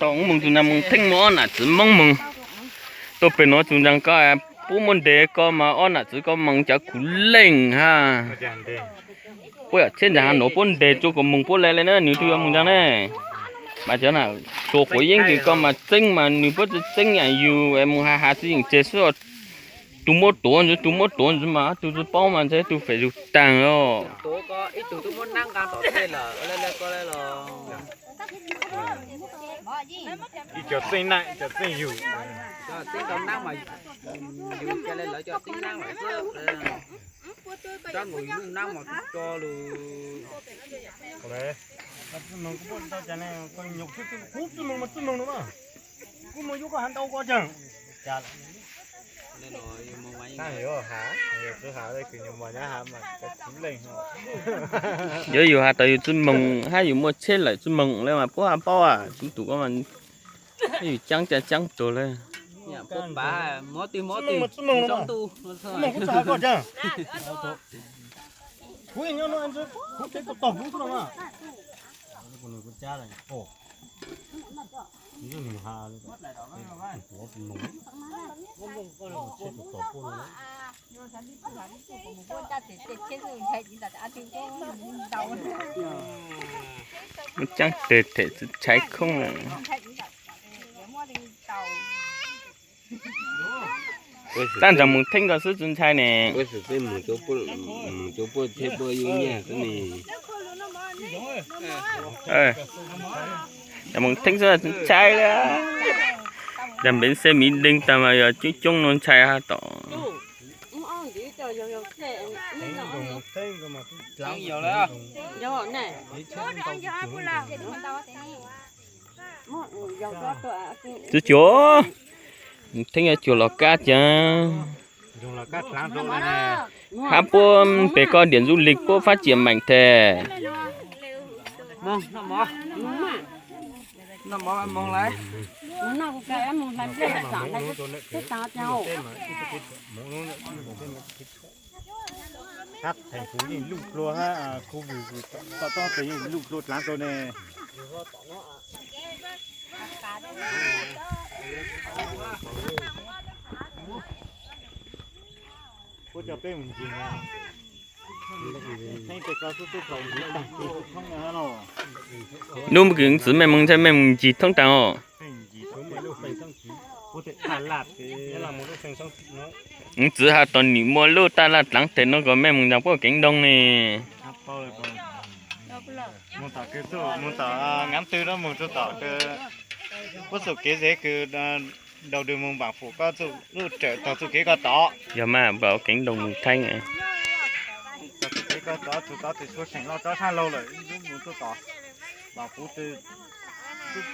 Tau mus tus nas mus theej mus ob nam txwv Hmoob mus. Tuaj pem nuav tus ntsaas ko, puab muab ntes ko mas ob nam txwv ko mus cov khuv leej ha. Puab yam tsheb ntsaas ha nuav puab ntes rua kom mus puab le le na, nwg tug yuav mus ntsaas ne. Mas cov nam tsuas quav yeeb kws ko mas txeeb mas nwg puab tsi txeeb yam yus mus has has tsi yeem tseg xwb. Tug muab tuav ntawd, tug muab tuav ntawd mas tug tsi paub mas ntshe tug fem zug taag os. Kuv mus yuav koj hav ntau ko caag. Yuav yus has tas yus tsi moog, hab yus muaj tsheb lawm tsi moog le mas puab hab paub as, kuv tus ko mas yus caab ca caab tuag le. Muaj caab teg them tsi tshaiv khoob lawm. Tab nrog mus theej ko xwb tsi ntshai ne. Mus cov puab tsheb puab yuav nyiaj xwb ne. Mus theej xwb tsi ntshai le. Nrog npev xeb miv deeg tag mas yog coob coob no ntshai hab tom. Tsi cuag, theej cuag los kab caag. Hab puab pem ko điểm du lịch puab phát triển mạnh thế. Hab theem kuv yeej luj dlua hab, khu vwm tom toj tes yeej luj dlua dlaav rua ne. Puab coj peb mus ncig, theej tes ko xub xub thaum ncig taag kws thoob no. Nub kws txwv mej moog ntshai mej moog ncig thoob taag os. Txwv has tas nwg muaj lub taj laj dlaav tes no kom mej moog ntsaag puab kev ntoo ne. Mus tom, mus tom ngaav twg no mus rua tom, puab txuj kev zeb kws đầu đường mus Bản Phủ, koj txuj lub rawm tog txuj kev koj tod. Yog mas, npaum kev ntoo mus theej. Tog txuj kev koj tod, txug tod tes txhua seem loj tsob sab laug lawm, mus txuj tod. Bản Phủ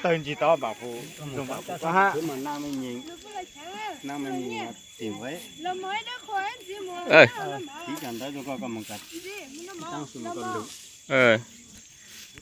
tawg ncig tod Bản Phủ, Bản Phủ tod hab.